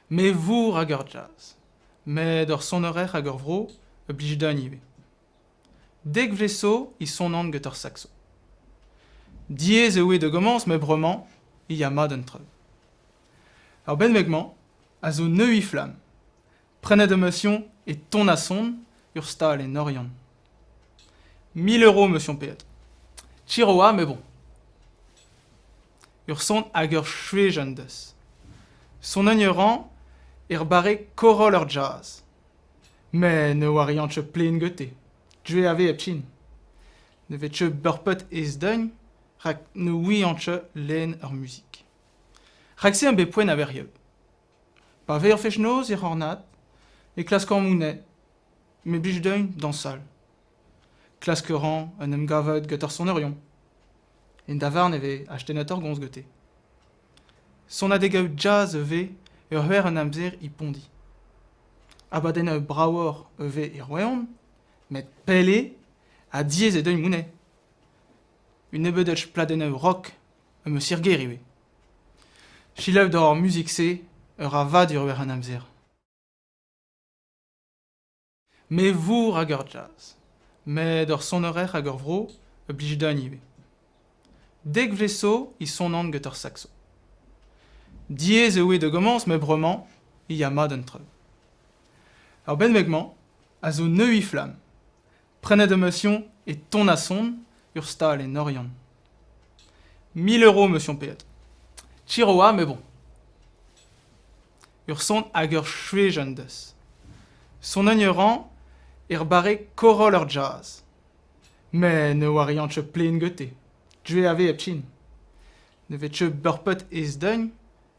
Me vourr hag ur jazz. Met ur sonerezh hag ur vro a blij din ivez. Dek vlez zo e sonan gant ur sakso. Diaes eo da gomañs met bremañ e ya mat an traoù. Ar benveg-mañ a zo neuiñ-flamm. Prenet am eus e ton-ha-son ur stal en Oriant. 1000 euros am eus paeet. Chiroa met bon. Ur son hag ur chwech en deus. Sonenn a ran er bare koroll ur jazz. Met ne oarian ket plaen gante. Dre a vez hep chin. Ne vez ket beurpet aes din rak ne ouian ket lenn ur muzik. Rak-se am bet poent a-werzhioù. Pa vez ur fest-noz er c'hornad e klaskan monet, me blij din dañsal. Klask a ran en em gavet gant ar sonerion. En davarn e vez astennet ur gomz gante. Sonadegoù jazz e vez ur c'hwec'h an amzer e Pondi. Abadennoù bravoc'h e vez e Roazhon, met pell eo ha diaes eo deuet monet. Un nebeudach pladennoù rock am eus er gêr ivez. Selaou d'ar muzik-se ur ravadur war an amzer. Me vourr hag ur jazz. Met ur sonerezh hag ur vro a blij din ivez. Dek vlez zo e sonan gant ur sakso. Diaes eo da gomañs met bremañ e ya mat an traoù. Ar benveg-mañ a zo neuiñ-flamm. Prenet am eus e ton-ha-son ur stal en Oriant. 1000 euros am eus paeet. Chiroa met bon. Ur son hag ur chwech en deus. Sonenn a ran er bare koroll ur jazz. Met ne oarian ket plaen gante. Dre a vez hep chin. Ne vez ket beurpet aes din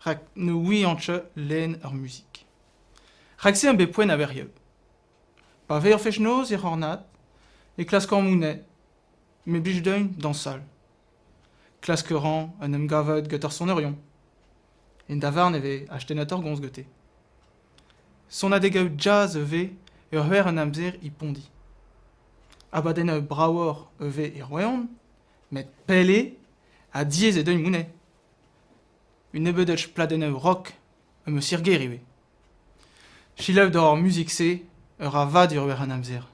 rak ne ouian ket lenn ur muzik. Rak-se am bet poent a-werzhioù. Pa vez ur fest-noz er c'hornad e klaskan monet, me blij din dañsal. Klask a ran en em gavet gant ar sonerion. En davarn e vez astennet ur gomz gante. Sonadegoù jazz e vez ur c'hwec'h an amzer e Pondi. Abadennoù bravoc'h e vez e Roazhon, met pell eo ha diaes eo deuet monet. Un nebeudach pladennoù rock am eus er gêr ivez. Selaou d'ar muzik-se ur ravadur war an amzer.